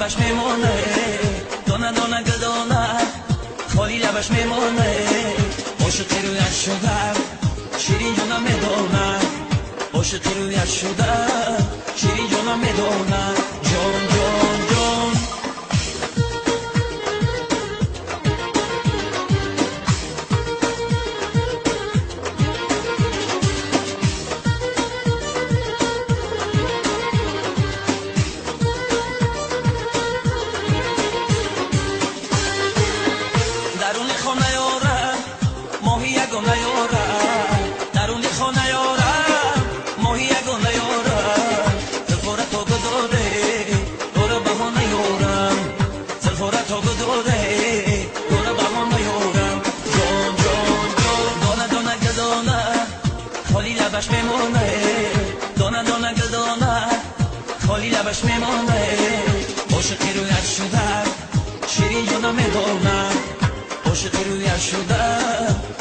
лабаш мемоне, дона дона гулдона холи лабаш мемоне. Ошиқи рӯяш шуда, ширин ҷона медона. Ошиқи рӯяш шуда, ширин ҷона медона. Ҷон, ҷон, ҷон. Даруни хона ёрам, моҳи ягона ёрам. Даруни хона ёрам, моҳи ягона ёрам. Зулфора то гудоре, дора баҳона ёрам. Зулфора то гудоре, дора баҳона ёрам. Ҷон, ҷон, ҷон. Дона дона гулдона холи лабаш мемоне. Дона дона гулдона холи лабаш мемоне. Ошиқи рӯяш шуда, ширин ҷона медона. Ошиқи рӯяш шуда,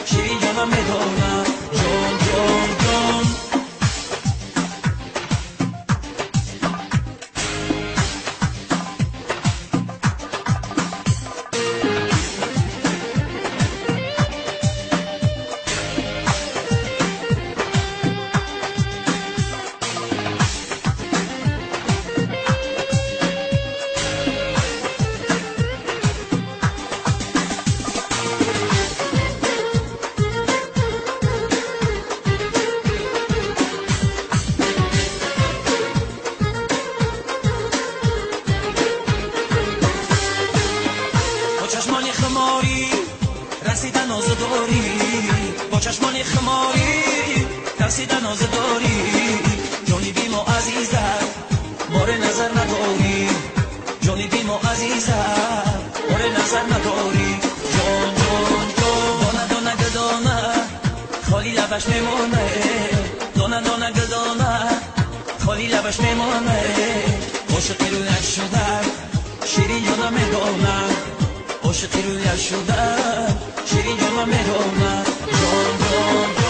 ширин ҷона медона. Ҷон, ҷон, ҷон. Бо чашмони хуморӣ расида нозудорӣ, бо чашмони хуморӣ тарсида нозудорӣ. Ҷониби мо азиза, боре назар надорӣ. Ҷониби мо азиза, боре назар надорӣ. Ҷон, ҷон, ҷон. Дона дона гулдона холи лабаш мемоне. Дона дона гулдона холи лабаш мемоне. Ошиқи рӯяш шуда, ширин ҷона медона. Ошиқи рӯяш шуда, ширин ҷона медона. Ҷон, ҷон.